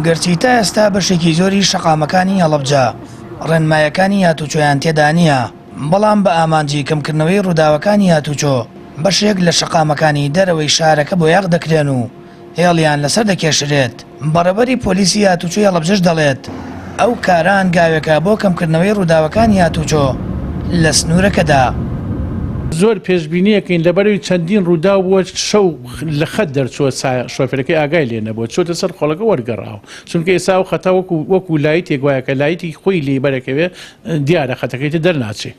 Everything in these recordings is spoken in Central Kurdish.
گەرچی تا ئێستا بەشێکی زۆری شەقامەکانی هەڵەبجە ڕێنمایەکانی هاتوچۆیان تێدا نییە، بەڵام بە ئامانجی کەمکردنەوەی ڕووداوەکانی هاتوچۆ بەشێک لە شەقامەکانی دەرەوەی شارەکە بۆیاخ دەکرێن و هێڵیان لەسەر دەکێشرێت. بەڕێوبەری پۆلیسی هاتوچۆی هەڵەبجەش دەڵێت، ئەو کارە هەنگاوێکە بۆ کەمکردنەوەی ڕووداوەکانی هاتوچۆ لە سنوورەکەدا. زۆر پێشبینی ئەکەین لەبەرئەوەی چەندین ڕووداو بووە شەو لە خەت دەرچووە شۆفێرەکەی ئاگای لێ نەبووە چۆتە سەر خۆڵەکە وەرگەڕاوە چونکە ئێستا ئەو خەتە وەکو وەکو لایتێک وایە کە لایتی خۆی لێی بەرەکەوێ دیارە خەتەکەی تر دەرناچێ.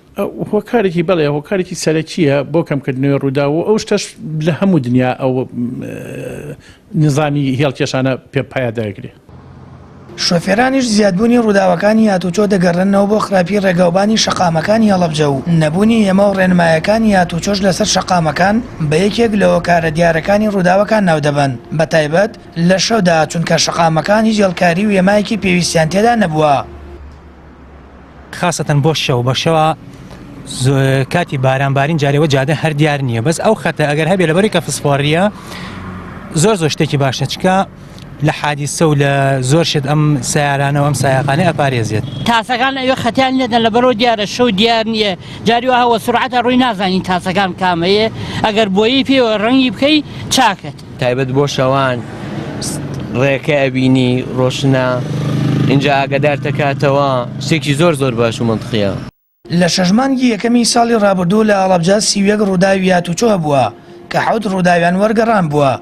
هۆکارێکی بەڵێ هۆکارێکی سەرەکییە بۆ کەمکردنەوەی ڕووداو و ئەو شتەش لە هەموو دنیا ئەو نیزامی هێڵکێشانە پێ پایە دەگرێ. شۆفێرانیش زیادبوونی ڕووداوەکانی هاتوچۆ دەگەڕێننەوە بۆ خراپی ڕێگاوبانی شەقامەکانی هەڵەبجە و نەبوونی هێما و ڕێنمایەکانی هاتوچۆش لەسەر شەقامەکان بە یەکێک لە هۆکارە دیارەکانی ڕووداوەکان ناودەبەن بەتایبەت لە شەودا چونکە شەقامەکان هیچ هێڵکاری و هێمایەکی پێویستیان تێدا نەبووە. خاسەتەن بۆ شەو بە شەوە کاتی باران بارین جارێوە جادە هەر دیار نییە بەس ئەو خەتە ئەگەر هەبێ لەبەری کە فسفۆڕیە زۆر زۆر شتێکی باشە چکە لە حادیسە و لە زۆر شت ئەم سیارانەوە ئەم سایەقانە ئەپارێزێت. تاسەکان ئەوێ خەتیان لێدەن لەبەرەوە دیارە شەو دیار نییە جاری وە هەوە سرعەتە ڕووی نازانین تاسەکان کامەیە ئەگەر بۆیی پێوە ڕەنگی بکەی چاکەت. تایبەت بۆ شەوان ڕێکە ئەبینی ڕۆشنە ئینجا ئاگادار تەکاتەوە شتێکی زۆر زۆر باش و مەنتقیە. لە شەش مانگی یەکەمی ساڵی ڕابردوو لە هەڵەبجە 31 ڕووداوی هاتوچۆ هەبووە کە حەوت ڕووداویان وەرگەڕان بووە،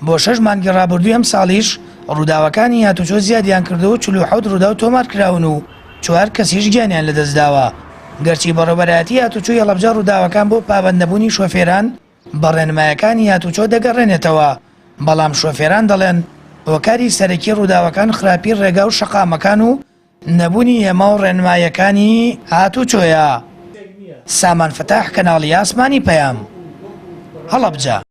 بۆ شەش مانگی ڕابردووی ئەمساڵیش ڕووداوەکانی هاتوچۆ زیادیان کردووە و 47 ڕووداو تۆمارکراون و چوار کەسیش گیانیان لەدەستداوە. گەرچی بەڕێوەبەرایەتی هاتوچۆی هەڵەبجە ڕووداوەکان بۆ پابەندنەبوونی شۆفێران بە ڕێنمایەکانی هاتوچۆ دەگەڕێنێتەوە، بەڵام شۆفێران دەڵێن هۆکاری سەرەکی ڕووداوەکان خراپی ڕێگا و شەقامەکان و نەبوونی هێما و ڕێنماییەکانی هاتوچۆیە. سامان فەتاح، کەناڵی ئاسمانی پەیام، هەڵەبجە.